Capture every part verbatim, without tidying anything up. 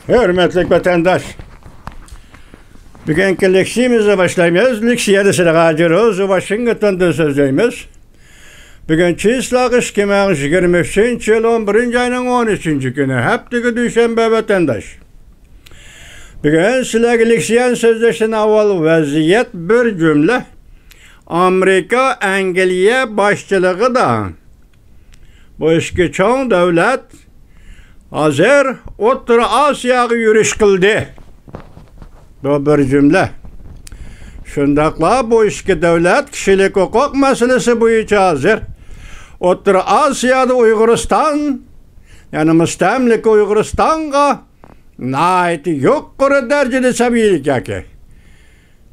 ھۆرمەتلىك ۋەتەنداش، بۈگۈنكى لېكسىيىمىزنى باشلايمىز. لېكسىيەدە سىلەرگە ھازىر ئوزۇ ۋاشىنگتوندىن سۆزلەيمىز. بۈگۈن چىسلاغ ئىككى مىڭ يىگىرمە ئۈچىنچى يىل ئون بىرىنچى ئاينىڭ ئون ئۈچىنچى كۈنى، ھەپتىگە دۈشەنبە ۋەتەنداش. بۈگۈن سىلەرگە لېكسىيەنى سۆزلەشتىن ئاۋۋال ۋەزىيەت بىر جۈملە. ئامېرىكا، ئەنگلىيە باشچىلىقىدا بۇ ئىككى چوڭ دۆلەت ھازىر ئوتتۇرا ئاسىياغا يۈرۈش قىلدى. بۇ بىر جۈملە. شۇنداقلا بۇ ئىككى دۆلەت كىشىلىك ھوقۇق مەسىلىسى بويىچە ھازىر ئوتتۇرا ئاسىيادا ئۇيغۇرىستان، يەنى مۇستەملىكە ئۇيغۇرىستانغا ناھايىتى يۇقىرى دەرىجىدە سەۋىيەلىك ياكى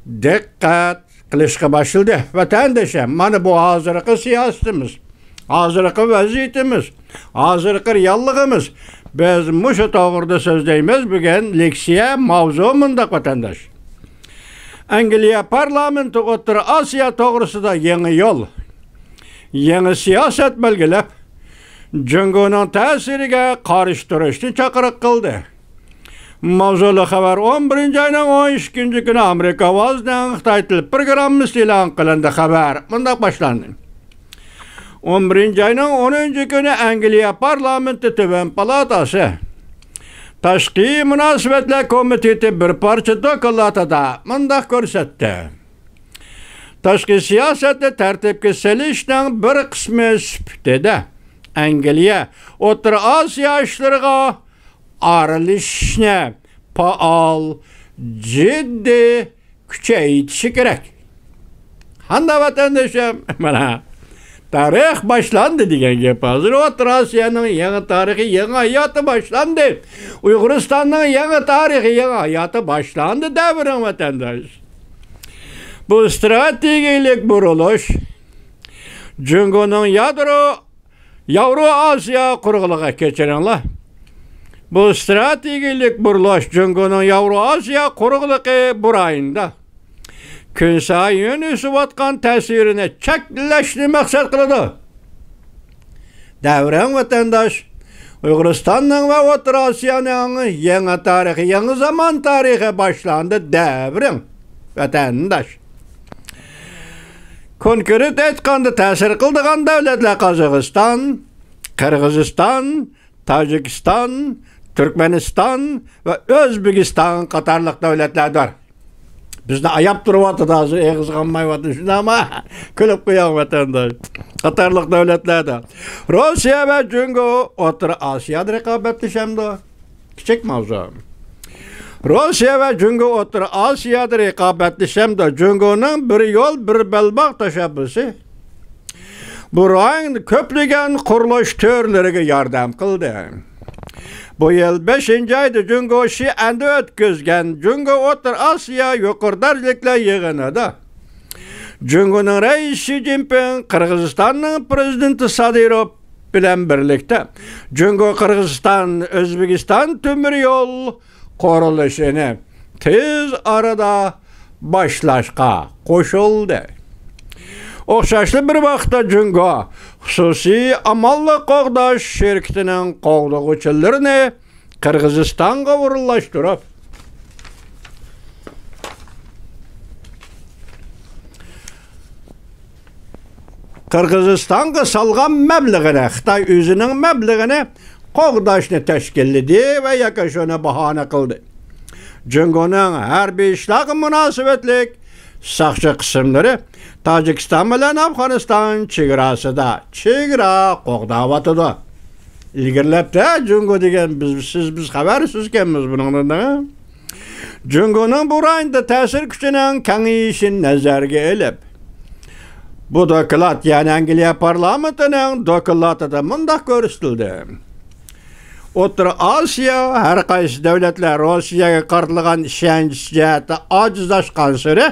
دىققەت قىلىشقا باشلىدى. ۋەتەندىشىم، مانا بۇ ھازىرقى سىياسىتىمىز، ھازىرقى ۋەزىيىتىمىز، ھازىرقى رېئاللىقىمىز. بىز مۇشۇ توغرىدا سۆزلەيمىز. بۈگۈن لېكسىيە ماۋزۇ مۇنداق، ۋەتەنداش. ئەنگلىيە پارلامېنتى ئوتتۇرا ئاسىيا توغرىسىدا يېڭى يول، يېڭى سىياسەت بەلگىلەپ، جۇڭگونىڭ تەسىرىگە قارشى تۇرۇشنى چاقىرىق قىلدى. ماۋزۇلۇق خەۋەر ئون بىرىنچى ئاينىڭ ئون ئىككىنچى كۈنى ئامېرىكا ئاۋازىنىڭ خىتاي تىل پروگراممىسى ئېلان قىلىندى. خەۋەر مۇنداق باشلاندى. ئون بىرىنچى ئاينىڭ ئونىنچى كۈنى ئەنگلىيە پارلامېنتى تۆۋەن پالاتاسى تاشقى مۇناسىۋەتلەر كومىتېتى بىر پارچە دوكلاتىدا مۇنداق كۆرسەتتى. تاشقى سىياسەتنى تەرتىپكە سېلىشنىڭ بىر قىسمى سۈپىتىدە ئەنگلىيە ئوتتۇرا ئاسىيا ئىشلىرىغا ئارىلىشىشنى پائال، جىددىي كۈچەيتىشى كېرەك. قانداق ۋەتەندىشىم؟ مانا، تارىخ باشلاندى دېگەن گەپ. ھازىر ئوتتۇرا ئاسىيانىڭ يېڭى تارىخى، يېڭى ھاياتى باشلاندى. ئۇيغۇرىستاننىڭ يېڭى تارىخى، يېڭى ھاياتى باشلاندى دەۋرىڭ ۋەتەنداش. بۇ ئىستراتېگىيەلىك بۇرۇلۇش جۇڭگونىڭ يادرو، ياۋرو ئاسىيا قۇرۇقلۇقى، كەچۈرۈڭلار. بۇ ئىستراتېگىيەلىك بۇرۇلۇش جۇڭگونىڭ ياۋرو ئاسىيا قۇرۇقلۇقى بۇ رايوندا كۈنسايىن ئۆسۈۋاتقان تەسىرىنى چەكلەشنى مەقسەت قىلىدۇ. دەۋرىڭ ۋەتەنداش، ئۇيغۇرىستاننىڭ ۋە ئوتتۇرا ئاسىيانىڭ يېڭى تارىخى، يېڭى زامان تارىخى باشلاندى دەۋرىڭ ۋەتەنداش. كونكرېت ئېيتقاندا، تەسىر قىلىدىغان دۆلەتلەر قازاقىستان، قىرغىزىستان، تاجىكىستان، تۈركمەنىستان ۋە ئۆزبېكىستان قاتارلىق دۆلەتلەردۇر. بىزنى ئاياپ تۇرۇۋاتىدۇ، ھازىر ئېغىزغا ئالمايۋاتىدۇ، شۇنداقمۇ؟ كۈلۈپ قويۇڭ، ۋەتەنداش. قاتارلىق دۆلەتلەردە. روسىيە ۋە جۇڭگو ئوتتۇرا ئاسىيادا رىقابەتلىشەمدۇ؟ كىچىك ماۋزۇ. روسىيە ۋە جۇڭگو ئوتتۇرا ئاسىيادا رىقابەتلىشەمدۇ؟ جۇڭگونىڭ بىر يول، بىر بەلباغ تەشەببۇسى بۇ رايوندا كۆپلىگەن قۇرۇلۇش تۈرلىرىگە ياردەم قىلدى. بۇ يىل بەشىنچى ئايدا جۇڭگو شىئەندە ئۆتكۈزگەن جۇڭگو ئوتتۇرا ئاسىيا يۇقىرى دەرىجىلىكلەر يىغىنىدا جۇڭگونىڭ رەئىسى شى جىنپىڭ قىرغىزىستاننىڭ پىرېزىدېنتى سادىروف بىلەن بىرلىكتە جۇڭگو قىرغىزىستان ئۆزبېكىستان تۆمۈر يول قۇرۇلۇشىنى تېز ئارىدا باشلاشقا قوشۇلدى. ئوخشاشلا بىر ۋاقىتتا جۇڭگو خۇسۇسىي ئامانلىق قوغداش شىركىتىنىڭ قوغدىغۇچىلىرىنى قىرغىزىستانغا ئورۇنلاشتۇرۇپ، قىرغىزىستانغا سالغان مەبلىغىنى، خىتاي ئۆزىنىڭ مەبلىغىنى قوغداشنى تەشكىللىدى ۋە ياكى شۇنى باھانە قىلدى. جۇڭگونىڭ ھەربىي ئىشلارغا مۇناسىۋەتلىك ساقچى قىسىملىرى تاجىكىستان بىلەن ئافغانىستان چېگراسىدا چېگرا قوغداۋاتىدۇ. ئىلگىرىلەپتە جۇڭگو دېگەن بىز، سىز، بىز خەۋەرسىز ئىكەنمىز بۇنىڭدىن. جۇڭگونىڭ بۇ رايوندا تەسىر كۈچىنىڭ كېڭىيىشىنى نەزەرگە ئېلىپ، بۇ دوكلات، يەنى ئەنگلىيە پارلامېنتىنىڭ دوكلاتىدا مۇنداق كۆرسىتىلدى. ئوتتۇرا ئاسىيا ھەر قايسى دۆلەتلەر روسىيەگە قارىتىلغان ئىشەنچ جەھەتتە ئاجىزلاشقانسېرى،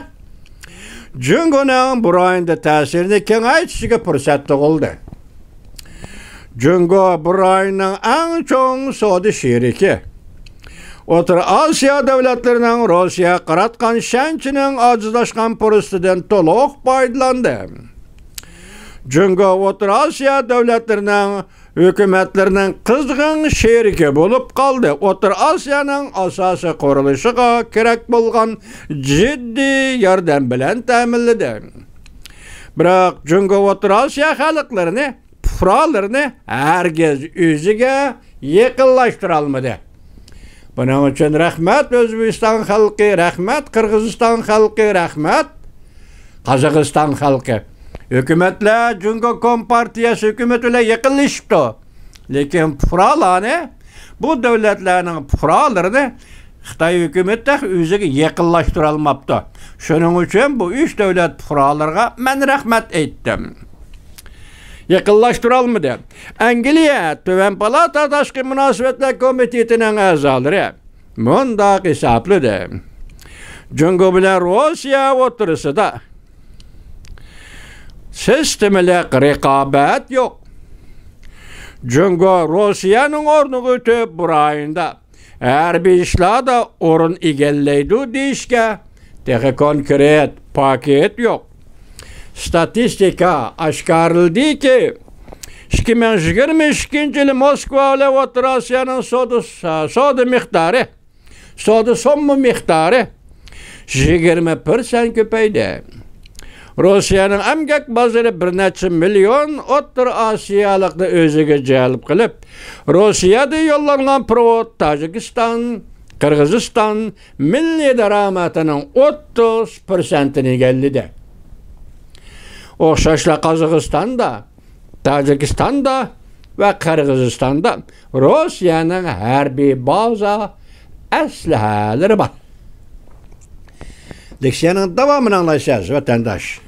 جۇڭگونىڭ بۇ رايوندا تەسىرىنى كېڭەيتىشىگە پۇرسەت تۇغۇلدى. جۇڭگو بۇ رايوننىڭ ئەڭ چوڭ سودا شېرىكى. ئوتتۇرا ئاسىيا دۆلەتلىرىنىڭ روسىيەگە قاراتقان ئىشەنچىنىڭ ئاجىزلاشقان پۇرسىتىدىن تولۇق پايدىلاندى. جۇڭگو ئوتتۇرا ئاسىيا دۆلەتلىرىنىڭ ھۆكۈمەتلىرىنىڭ قىزغىن شېرىكى بولۇپ قالدى. ئوتتۇرا ئاسىيانىڭ ئاساسىي قۇرۇلۇشىغا كېرەك بولغان جىددىي ياردەم بىلەن تەمىنلىدى. بىراق جۇڭگو ئوتتۇرا ئاسىيا خەلقلىرىنى، پۇقرالىرىنى ھەرگىز ئۆزىگە يېقىنلاشتۇرالمىدى. بۇنىڭ ئۈچۈن رەھمەت ئۆزبېكىستان خەلقى، رەھمەت قىرغىزىستان خەلقى، رەھمەت قازاقىستان خەلقى. ھۆكۈمەتلەر جۇڭگو كومپارتىيەسى ھۆكۈمىتى بىلەن يېقىنلىشىپتۇ. لېكىن پۇقرالارنى، بۇ دۆلەتلەرنىڭ پۇقرالىرىنى خىتاي ھۆكۈمىتى تېخى ئۆزىگە يېقىنلاشتۇرالماپتۇ. شۇنىڭ ئۈچۈن بۇ ئۈچ دۆلەت پۇقرالىرىغا مەن رەھمەت ئېيتتىم. يېقىنلاشتۇرالمىدى. ئەنگلىيە تۆۋەن پالاتا تاشقى مۇناسىۋەتلەر كومىتېتىنىڭ ئەزالىرى مۇنداق ھېسابلىدى: جۇڭگو بىلەن روسىيە ئوتتۇرىسىدا سىستېمىلىق رىقابەت يوق. جۇڭگو روسىيەنىڭ ئورنىغا ئۆتۈپ، بۇ رايوندا ھەربىي ئىشلاردا ئورۇن ئىگىلەيدۇ دېيىشكە تېخى كونكرېت پاكىت يوق. ستاتىستىكا ئاشكارىلىدىكى، ئىككى مىڭ يىگىرمە ئىككىنچى يىلى موسكۋا بىلەن ئوتتۇرا ئاسىيانىڭ سودا، سودا مىقدارى، سودا سومما مىقدارى يىگىرمە پىرسەنت كۆپەيدى. روسىيەنىڭ ئەمگەك بازىرى بىر نەچچە مىليون ئوتتۇرا ئاسىيالىقنى ئۆزىگە جەلپ قىلىپ، روسىيەدىن يوللانغان پېرېۋوت تاجىكىستان، قىرغىزىستان مىللىي دارامىتىنىڭ ئوتتۇز پىرسەنتىنى ئىگىلىدى. ئوخشاشلا قازاقىستاندا، تاجىكىستاندا ۋە قىرغىزىستاندا روسىيەنىڭ ھەربىي بازا ئەسلىھەلىرى بار. لېكسىيەنىڭ داۋامىنى ئاڭلايسىز، ۋەتەنداش.